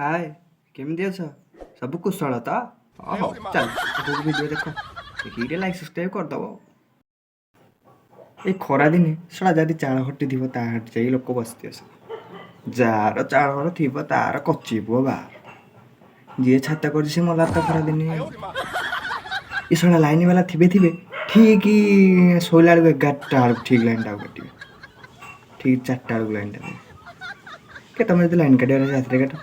ହାଏ, କେମିତି ଅଛ? ସବୁ କୁଶଳ ତ? ହଉ, ଚାଲ ଆଗକୁ ଭିଡ଼ିଓ ଦେଖ। ଦେଖିକି ଟିକେ ଲାଇକ୍ ସବସ୍କ୍ରାଇବ୍ କରିଦେବ। ଏଇ ଖରାଦିନେ ଶଳା ଯଦି ଚାଳ ଘରଟି ଥିବ, ତା ଯାଇ ଲୋକ ବସିଥିବେ ସବୁ। ଯାହାର ଚାଳ ଘର ଥିବ ତାର କଚିପୁଅ ବାହାର, ଯିଏ ଛାତ କରିଛି ସେ ମଲା ତ ଖରାଦିନେ। ଏ ଶଳା ଲାଇନ୍ ବାଲା ଥିବେ ଥିବେ, ଠିକ୍ ଶୋଇଲା ବେଳକୁ 11ଟା ବେଳକୁ ଠିକ୍ ଲାଇନ୍ଟାକୁ କାଟିବେ, ଠିକ୍ 4ଟା ବେଳକୁ ଲାଇନ୍ଟା ଦେବେ। କି ତମେ ଯଦି ଲାଇନ୍ କାଟିବାର ଅଛି ରାତିରେ କାଟ,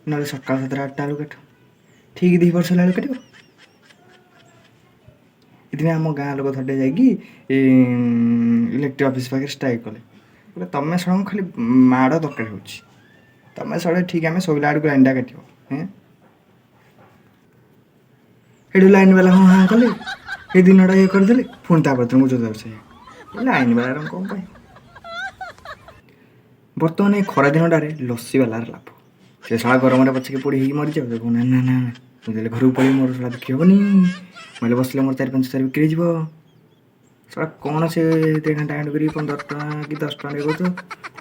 ନହେଲେ ସକାଳ 7ଟା 8ଟା ବେଳକୁ କାଟ, ଠିକ୍ 2 ବର୍ଷ ହେଲା ବେଳକୁ କାଟିବ। ଏଥିପାଇଁ ଆମ ଗାଁ ଲୋକ ଥରଟେ ଯାଇକି ଇଲେକ୍ଟ୍ରିକ୍ ଅଫିସ୍ ପାଖରେ ଷ୍ଟ୍ରାଇକ୍ କଲେ। କହିଲେ, ତମେ ଶଳାଙ୍କୁ ଖାଲି ମାଡ଼ ଦରକାର ହେଉଛି, ତମେ ଶଳେ ଠିକ୍ ଆମେ ଶୋଇଲା ବେଳକୁ ଲାଇନ୍ଟା କାଟିବ। ହେଁ, ସେଠୁ ଲାଇନ୍ ବାଲା ହଁ ହଁ କଲେ, ସେଇ ଦିନଟା ଇଏ କରିଦେଲେ। ପୁଣି ତାପର ଦିନକୁ ଯୋଉ ସେଇଆ। ଲାଇନ୍ ବାଲାର କ'ଣ ପାଇଁ? ବର୍ତ୍ତମାନ ଏ ଖରା ଦିନଟାରେ ଲସି ବାଲାର ଲାଭ। ସେ ଶଳା ଗରମରେ ପଛକେ ପୋଡ଼ି ହେଇକି ମରିଯାଉ, ତାକୁ ନା ନା ନା ନା, ମୁଁ ଦେଲେ ଘରକୁ ପଳେଇବି, ମୋର ଶଳା ବିକ୍ରି ହେବନି। ମୁଁ ବସିଲେ ମୋର 4-5 ହଜାର ବିକ୍ରି ହେଇଯିବ। ଶଳା କ'ଣ ସେ ଘଣ୍ଟା ଘଣ୍ଟା କରି 15 ଟଙ୍କା କି 10 ଟଙ୍କା କହୁଥିବ,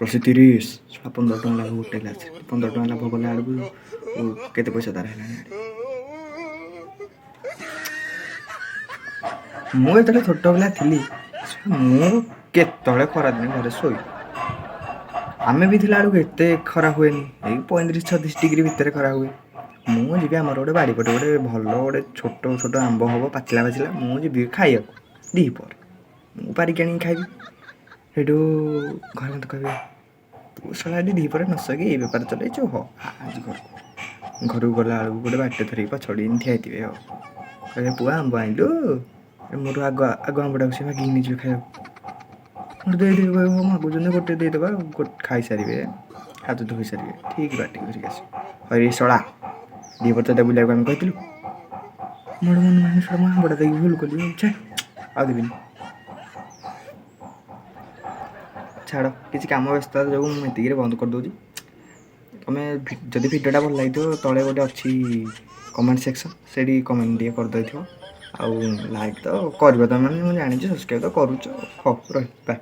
ଲସି 30। ଶଳା 15 ଟଙ୍କା ଲାଭ ଗୋଟେ ଗ୍ଲାସରେ। 15 ଟଙ୍କା ଲାଭ କଲା ବେଳକୁ କେତେ ପଇସା ତାର ହେଲାଣି ଆଡ଼େ। ମୁଁ ଯେତେବେଳେ ଛୋଟ ପିଲା ଥିଲି, ମୁଁ କେତେବେଳେ ଖରାଦିନେ ଘରେ ଶୋଇ ଆମେ ବି ଥିଲା ବେଳକୁ ଏତେ ଖରା ହୁଏନି, ଏଇ 35-36 ଡିଗ୍ରୀ ଭିତରେ ଖରା ହୁଏ। ମୁଁ ଯିବି, ଆମର ଗୋଟେ ବାଡ଼ିପଟେ ଗୋଟେ ଭଲ ଗୋଟେ ଛୋଟ ଛୋଟ ଆମ୍ବ ହେବ, ପାଚିଲା ପାଚିଲା। ମୁଁ ଯିବି ଖାଇବାକୁ ଦ୍ୱିପହରେ, ମୁଁ ପାରିକି ଆଣିକି ଖାଇବି। ସେଇଠୁ ଘରେ ମୋତେ କହିବେ, ତୁ ଶଳା ଏଠି ଦ୍ୱିପହରେ ନ ଶୋଇକି ଏଇ ବେପାର ଚଲେଇଛୁ, ହଉ ଆଜି ଘରକୁ। ଘରକୁ ଗଲା ବେଳକୁ ଗୋଟେ ବାଟେ ଧରିକି ପଛଡ଼ି ଠିଆ ହେଇଥିବେ ଆଉ କହିବେ, ପୁଅ ଆମ୍ବ ଆଣିଲୁ? ମୋଠୁ ଆଗ ଆଗ ଆମ୍ବଟାକୁ ସେ ମାଗିକି ନେଇଯିବେ ଖାଇବାକୁ। ଗୋଟେ ଦେଇଦେବେ, କହିବେ ହଁ ମାଗୁଛନ୍ତି, ଗୋଟେ ଦେଇଦେବା। ଖାଇସାରିବେ, ହାତ ଧୋଇ ସାରିବେ, ଠିକ୍ ବାଟିକି ଧରିକି ଆସିବେ, ହଇରେ ଶଳା, ଦ୍ୱିପହରେ ତୋତେ ବୁଲିବାକୁ ଆମେ କହିଥିଲୁ? ମୋର ମନେ ମାନେ ଶଳା ମୁଁ ଆମ୍ବଟା ଦେଇକି ଭୁଲ କଲି, ଛେ ଆଉ ଦେବିନି। ଛାଡ଼, କିଛି କାମ ବ୍ୟସ୍ତତା ଯୋଗୁଁ ମୁଁ ଏତିକିରେ ବନ୍ଦ କରିଦେଉଛି। ତମେ ଯଦି ଭିଡ଼ିଓଟା ଭଲ ଲାଗିଥିବ, ତଳେ ଗୋଟେ ଅଛି କମେଣ୍ଟ ସେକ୍ସନ୍, ସେଇଠି କମେଣ୍ଟ ଟିକେ କରିଦେଇଥିବ। ଆଉ ଲାଇକ୍ ତ କରିବ ତମେ, ମୁଁ ଜାଣିଛି, ସବସ୍କ୍ରାଇବ୍ ତ କରୁଛ। ହଉ, ରହିଲି, ବାଏ।